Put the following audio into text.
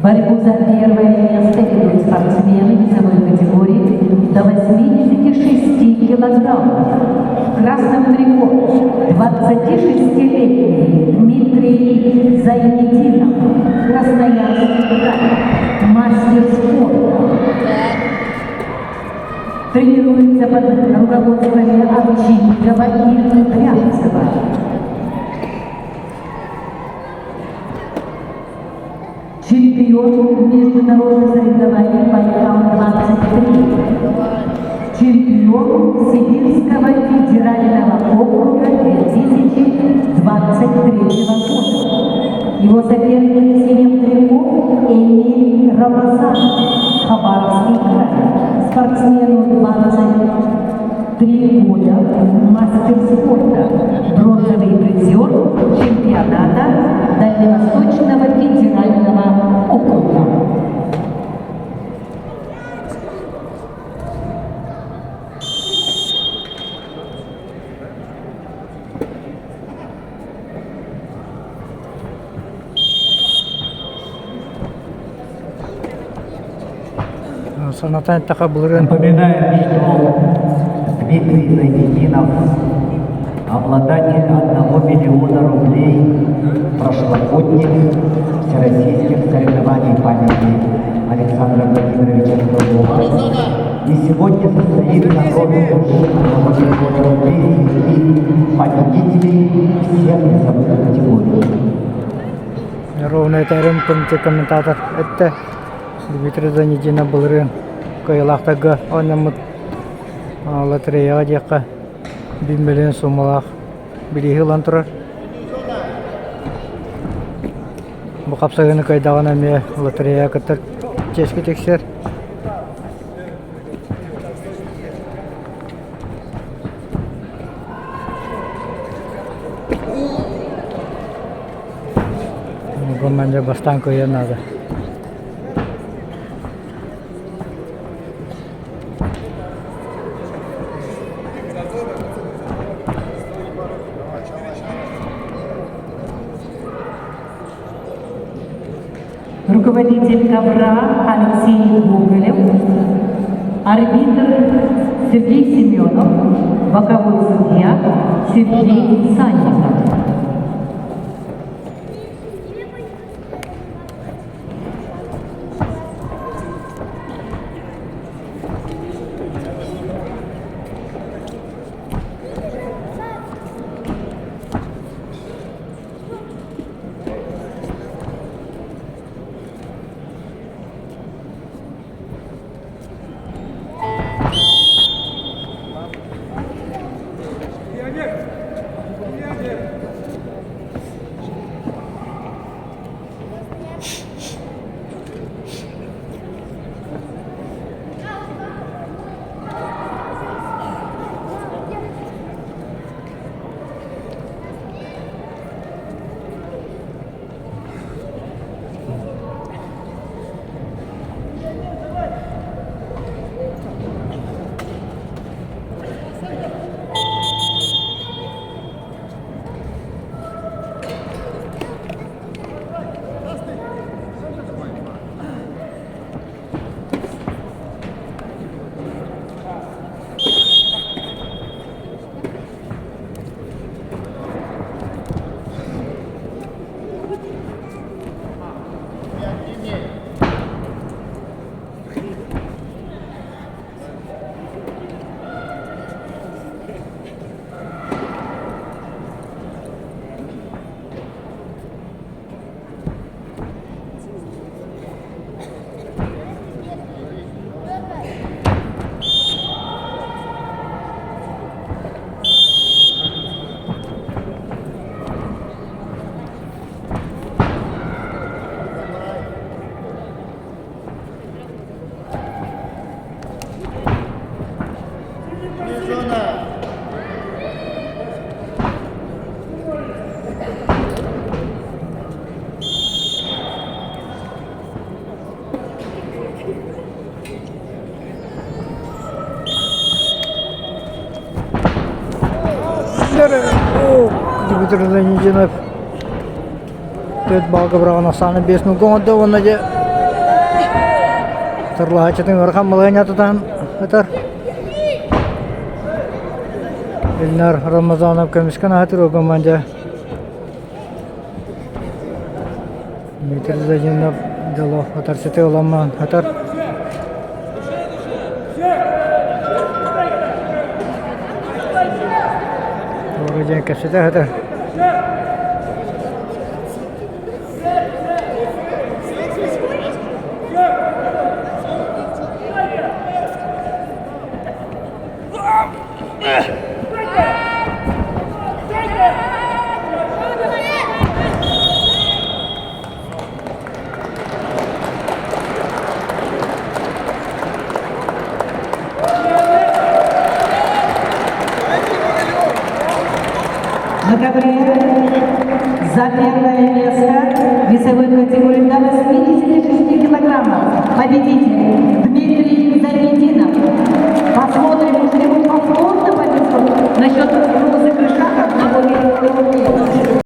Борьбу за первое место ведут спортсмены весовой категории до 86 килограммов. В красном трико 26-летний Дмитрий Зайнетдинов, Красноярский край, мастер спорта. Тренируется под руководством Овчинникова и Кудрявцева. Чемпион международных соревнований Байкал-23. Чемпион Сибирского федерального округа 2023 года. Его соперник в синем трико Эмиль Рамазанов, Хабаровский край. Спортсмену 23 года, мастер спорта, бронзовый призер чемпионата Дальневосточного федерального округа. Санатан эттэххэ былырыын Напоминаем, что Дмитрий Зайнетдинов обладатель 1 миллиона рублей прошлогодних всероссийских соревнований памяти Александра Владимировича Крылова. И сегодня состоится розыгрыш 1 миллиона рублей среди победителей всех весовых категорий. Ровно этэрин комментатор эттэ Дмитрий Зайнетдинов былырыын кыайыылаахтарга оонньоммут лотереяҕа диэххэ биир миллион суумалаах бирииһи ылан турар. Бу хапсаһыыны кыайдаҕына эмиэ лотереяҕа кыттар чиэскэ тиксэр. Команда бастаан кыайыан наада. Руководитель ковра Алексей Гоголев, арбитр Сергей Семенов, боковой судья Сергей Санников. Дмитрий Зайнетдинов Түөрт балга быраҕан ахсаана биэс муҥка оҥордо уонна дьэ. Тарлаһааччытын ыарахан балаһыанньа тутан ытар. Ильнар Рамазанов көмүскэн аһатыр команда Дмитрий Задинов дьоло атарсыты ыламман атар. Туора диэн кэпсэтэ сытар. На ковре за первое место весовой категории до 86 килограммов победитель Дмитрий Зайнетдинов. Посмотрим, может ему повторно повезет на счет.